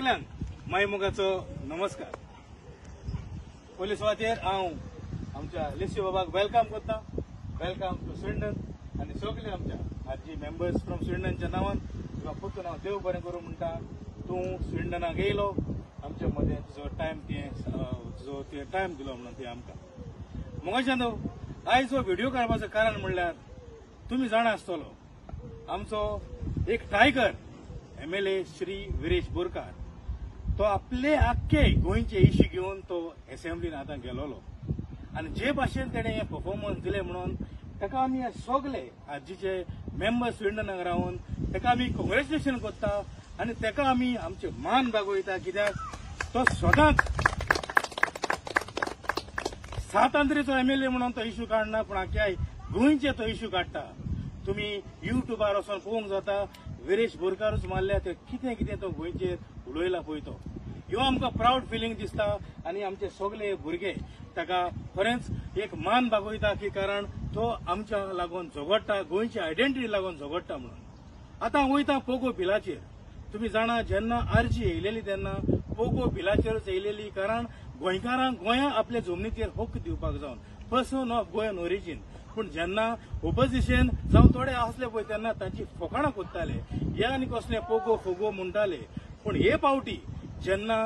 सगल्यांक मायमोगाचो नमस्कार. पयले सुवातेर हांव आमच्या लिस्यो बाबाक welcome करता. Welcome to Swindon. आनी सगळे आमच्या आरजी मेंबर्स फ्रॉम स्विंडनच्या नांवान तुका परतून हांव देव बरें करूं म्हणटा. तूं स्विंडनाक येयलो, आमच्या मदें तुजो टायम तुवें तुजो तुवें टायम दिलो म्हणून तुवें आमकां. मोगाच्यान आयज हो व्हिडिओ काडपाचो कारण म्हणल्यार तुमी जाणा आसतलो आमचो एक tiger MLA Shri Viresh Borkar तो आपले आख्खे गोंयचे इश्यू घेवन तो एसेंब्लीन आतां गेलोलो आनी जे भाशेन तेणें हें परफॉर्मन्स दिलें म्हणून ताका आमी सगले आरजीचे मेंबर्स स्विंडनाक रावन ताका आमी कॉंग्रेच्युलेशन करता आनी ताका आमी आमचे मान बागोयता. कित्याक तो सदांच सात आंद्रेचो एमएलए म्हणून तो इश्यू काडना, पूण आख्या गोंयचे तो इश्यू काडटा. तुमी युट्यूबार वचोन पळोवंक जाता विरेश बोरकारूच मारल्या ते कितें कितें तो गोंयचेर उलयला पळय तो. ह्यो आमकां प्रावड फिलींग दिसता आनी आमचे सगळे भुरगे ताका खरेंच एक मान बागोयता की कारण तो आमच्या लागून झगडटा, गोंयची आयडेंटिटी लागून झगडटा म्हणून. आतां वयता पोगो बिलाचेर. तुमी जाणा जेन्ना आरजी येयलेली तेन्ना पोगो बिलाचेरूच येयलेली, कारण गोंयकारांक गोंया आपल्या जमनीचेर हक्क दिवपाक जावन पर्सन ऑफ गोयन ओरिजीन. पूण जेन्ना ओपोजिशन जावं थोडे आसले पळय तेन्ना तांची फकाणां कोत्ताले, हे आनी कसले पोगो फोगो म्हणटाले. पूण हे पावटी जेन्ना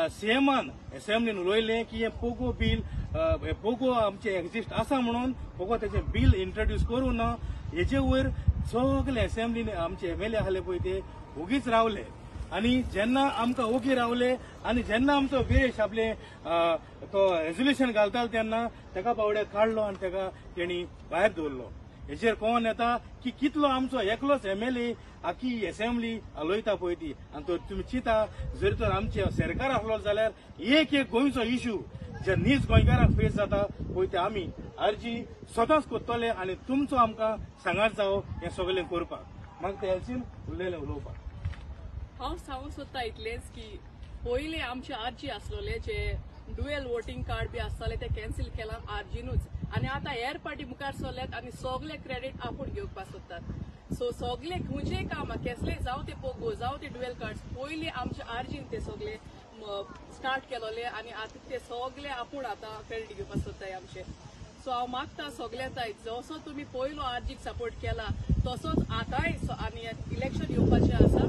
सीएमान एसेंब्लीन उलयलें की हें पोगो बील पोगो आमचें एक्झिस्ट आसा म्हणून पोगो तेचें बील इंट्रोड्यूस करूं ना, हेजे वयर सगळे एसेंब्लीन आमचे एमएलए आसले पळय ते ओगीच रावले. आनी जेन्ना आमकां ओगी रावले आनी जेन्ना आमचो विरेश आपले तो रेजोल्युशन घालतालो तेन्ना ताका बावड्याक काडलो आनी ताका तेणी भायर दवरलो. हेचेर कोण येता की कितलो आमचो एकलोच एमएलए आखी एसेंब्ली उलयता पळय ती. आनी तो तुमी चिंता जर तर आमचे सरकार आसलो जाल्यार एक एक गोंयचो इश्यू जे नीज गोंयकारांक फेस जाता पळय ते आमी आरजी स्वताच करतले आनी तुमचो आमकां सांगात जावो हें सगळें करपाक. म्हाका ते एलसीन उरलेलें उलोवपाक. हांव सांगूंक सोदता इतलेंच की पयलीं आमचे आरजी आसलोले जे डुएल वोटींग कार्ड बी आसताले ते कॅन्सील केलां आरजीनूच, आनी आतां हेर पार्टी मुखार सरल्यात आनी सगळे क्रेडीट आपूण घेवपाक सोदतात. सो सगळे खंयचेय काम केसले जावं ते पोगो जावं ते डुएल कार्ड्स पयलीं आमचे आरजीन ते सगळे स्टार्ट केलोले आनी आतां ते सगळे आपूण आतां क्रेडीट घेवपाक सोदताय आमचे. सो हांव मागता सगळ्या ताय जसो तुमी पयलो आरजीक सपोर्ट केला तसोच आतांय आनी इलेक्शन येवपाचें आसा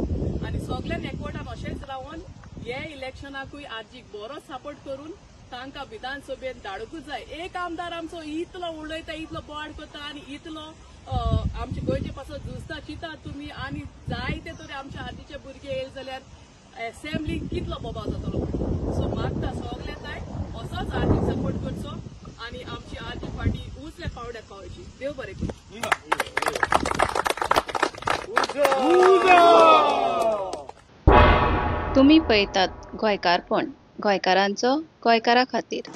आनी सगळ्यान एकवटान अशेंच रावन हे इलेक्शनाकूय आरजीक बरो सपोर्ट करून तांकां विधानसभेन धाडूंकूच जाय. एक आमदार आमचो इतलो उलयता, इतलो बोवाळ करता आनी इतलो आमचे गोंयचे पासत झुजता. चिंता तुमी आनी जायते तरी आमच्या आरजीचे भुरगे येयले जाल्यार एसेंब्ली कितलो बोबाव जातलो. सो मागता सगळ्या ताय असोच आरजीक सपोर्ट करचो आनी आमची आरजी पार्टी उचले पावड्याक पावची. देव बरें करूं. तुमी पळयतात गोंयकारपण, गोंयकारांचो गोंयकारा खातीर.